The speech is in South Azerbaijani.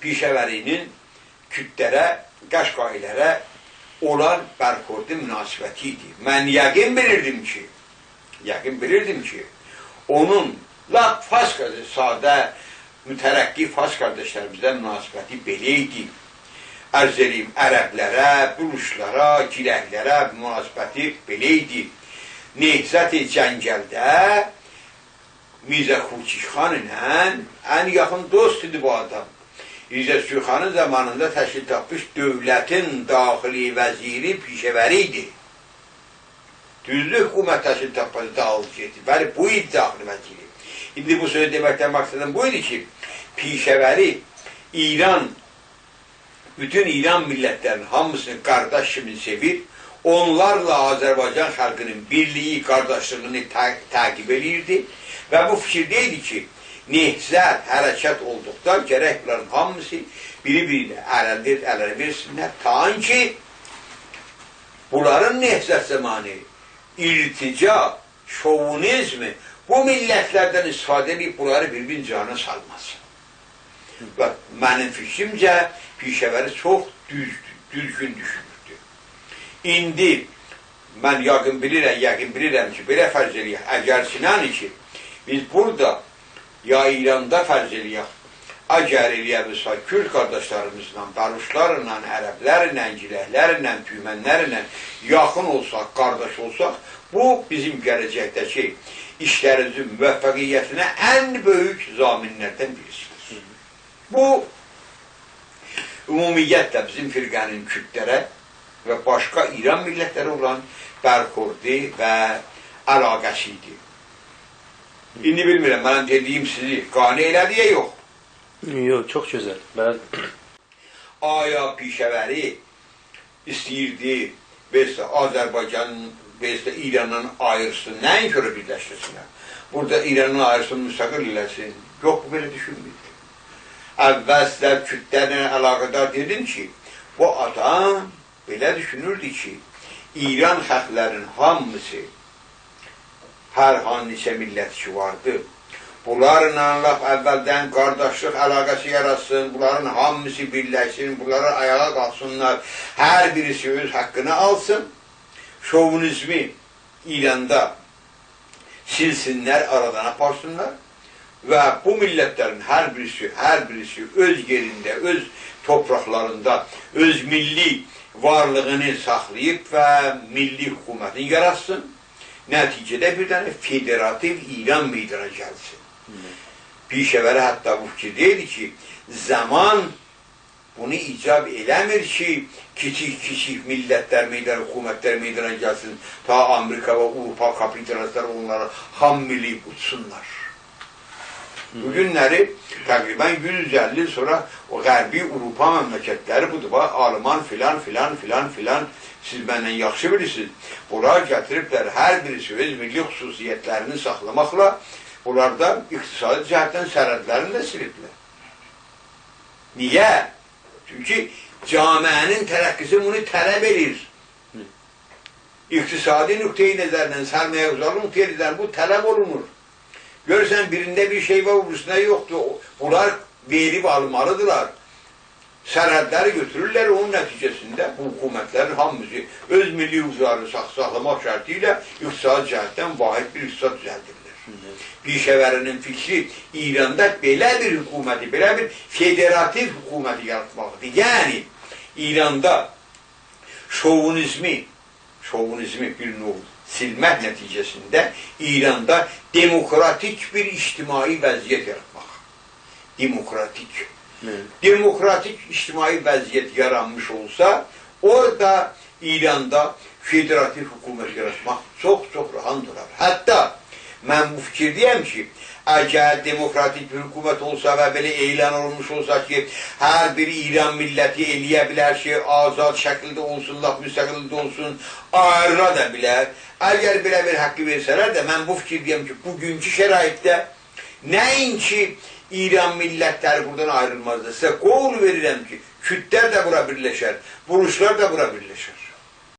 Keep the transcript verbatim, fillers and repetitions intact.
پیشه‌وری‌نین کوردلره، قشقایی‌لره اولان برخوردو، مناسبتی ایدی. من یقین بیلیردیم کی، یقین بیلیردیم کی، اونون لاپ فارس قار-، ساده، مترقی فارس قارداشلاریمیزلا مناسبتی بئله ایدی. عرض ائله‌ییم، عربلره، بلوچلارا، گیلکلره مناسبتی بئله ایدی. نهضت جنگلده میرزه خوجیک خان ایله ان یاخین دوست ایدی بو آدام. میرزه خوجیک خانین زامانیندا تشکیل تاپمیش دؤولتین داخلی وزیری پیشه‌وری ایدی. دوزدور، حکومت تشکیل تاپمادی، داغیلدی گئتدی. بلی، بو ایدی داخلی وزیری. ایندی بو سؤزو دئمکدن مقصدیم بو ایدی کی، پیشه‌وری ایران، بوتون ایران میللتلرینین هامیسینی قارداش کیمی سئویر، اونلارلا آذربایجان خالقینین بیرلیگی، قارداشلیغینی تع-، تعقیب ائله‌ییردی و بو فیکیرده ایدی کی، نهضت، حرکت اولدوقدا گرک بونلارین هامیسی بیری-بیری ایله ال-، ال-، ال-اله وئرسینلر، تا کی بونلارین نهضت زامانی ارتجاع، شووینیزم بو میللتلردن استفاده ائدیب بونلاری بیر-بیرینین جانینا سالماسین. و منیم فیکریمجه، پیشه‌وری چوخ دوز-، دوزگون دوشونوردو. ایندی من یقین بیلیرم، یقین بیلیرم کی، بئله فرض ائله‌یک، اگر چنانچه کی، بیز بورادا یا ایراندا فرض ائله‌یک، اگر ائله‌یه بیلسک، کورد قارداشلاریمیزلا، بلوچلارلا، عربلرله، گیلکلرله، تورکمنلرله یاخین اولساق، قارداش اولساق، بو بیزیم گله‌جکده‌کی ایشلریمیزین موفقیتینه ان بؤیوک ضامنلردن بیریسیدیر. بو، عمومیتله بیزیم فرقه‌نین کوردلره و باشقا ایران میللتلره اولان برخوردو و علاقه‌سی ایدی. ایندی بیلمیرم، منیم دئدیگیم سیزی قانع ائله‌دی یا یوخ؟ یوخ، چوخ گؤزل. بلی. آیا پیشه‌وری ایسته‌ییردی، وئرسه آذربایجان، وئرسه ایراندان آییرسین، نه‌یینکی اورا بیرلشدیرسینلر؟ بورادا ایراندان آییرسین، مستقل ائله‌سین. یوخ، بو بئله دوشونموردو. اول سیزه کوردلرله علاقه‌دار دئدیم کی، بو آدام بئله دوشونوردو کی، ایران خالقلارین هامیسی، هر هانسی نئچه میللت کی واردی، بونلارلا لاپ اولدن قارداشلیق علاقه‌سی یاراتسین، بونلارین هامیسی بیرلشسین، بونلار آیاغا قالخسینلار، هر بیریسی اؤز حاققینی آلسین، شووینیزمی ایراندا سیلسینلر، آرادان آپارسینلار و بو میللتلرین هر بیریسی، هر بیریسی اؤز یئرینده، اؤز تورپاقلاریندا اؤز میللی وارلیغینی ساخلاییب و میللی حکومتینی یاراتسین. نتیجه‌ده بیر دنه فدراتیو ایران میدانا گلسین. هی. پیشه‌وری حتی بو فیکیرده ایدی کی، زامان بونو ایجاب ائله‌میر کی، کیچیک-کیچیک میللتلر میدانا، حکومتلر میدانا گلسین، تا آمریکا و آوروپا کاپیتالیستلر اونلارا هام ائله‌ییب اوتسونلار. هی. بو گونلری تقریباً یوز اللی ایل سونرا او غربی آوروپا مملکتلری بودور، باخ، آلمان فلان، فلان، فلان، فلان، سیز مندن یاخشی بیلیرسینیز. بونلار گتیریبلر، هر بیریسی اؤز میللی خصوصیتلرینی ساخلاماقلا، بونلار دا اقتصادی جهتدن سرحدلرینی ده سیلیبلر. نییه؟ چونکی جامعه‌نین ترقی‌سی بونو طلب ائدیر. هی. اقتصادی نقطه‌ی نظردن، سرمایه‌گذاری نقطه‌ی نظردن بو طلب اولونور. گؤرورسن، بیرینده بیر شئی وار، او بیریسینده یوخدور. او، بونلار وئریب آلمالیدیرلار. سرحدلری گؤتورورلر، اونون نتیجه‌سینده بو حکومتلرین هامیسی اؤز میللی حقوقلارینی ساخ-، ساخلاماق شرطی ایله اقتصادی جهتدن واحد بیر اقتصاد دوزلدیرلر. هی. پیشه‌وری‌نین فیکری ایراندا بئله بیر حکومتی، بئله بیر فدراتیو حکومتی یاراتماقدیر. یعنی، ایراندا شووینیزمی، شووینیزمی بیر نوع سیلمک نتیجه‌سینده ایراندا دموکراتیک بیر اجتماعی وضعیت یاراتماق. دموکراتیک. هی. دموکراتیک اجتماعی وضعیت یارانمیش اولسا، اورادا ایراندا فدراتیو حکومت یاراتماق چوخ-چوخ راحت اولار. حتی من بو فیکیرده‌یم کی، اگر دموکراتیک بیر حکومت اولسا و بئله اعلان اولونموش اولسا کی، هر بیر ایران میللتی ائله‌یه بیلر کی، آزاد شکیلده اولسون، لاپ مستقل ده اولسون، آیریلا دا بیلر. اگر بئله بیر حاققی وئرسه‌لر ده، من بو فیکیرده‌یم کی، بوگونکو شرایطده نه‌اینکی ایران میللتلری بورادان آیریلمازدیر. سیزه قول وئریرم کی، کوردلر ده بورا بیرلشر، بلوچلار دا بورا بیرلشر.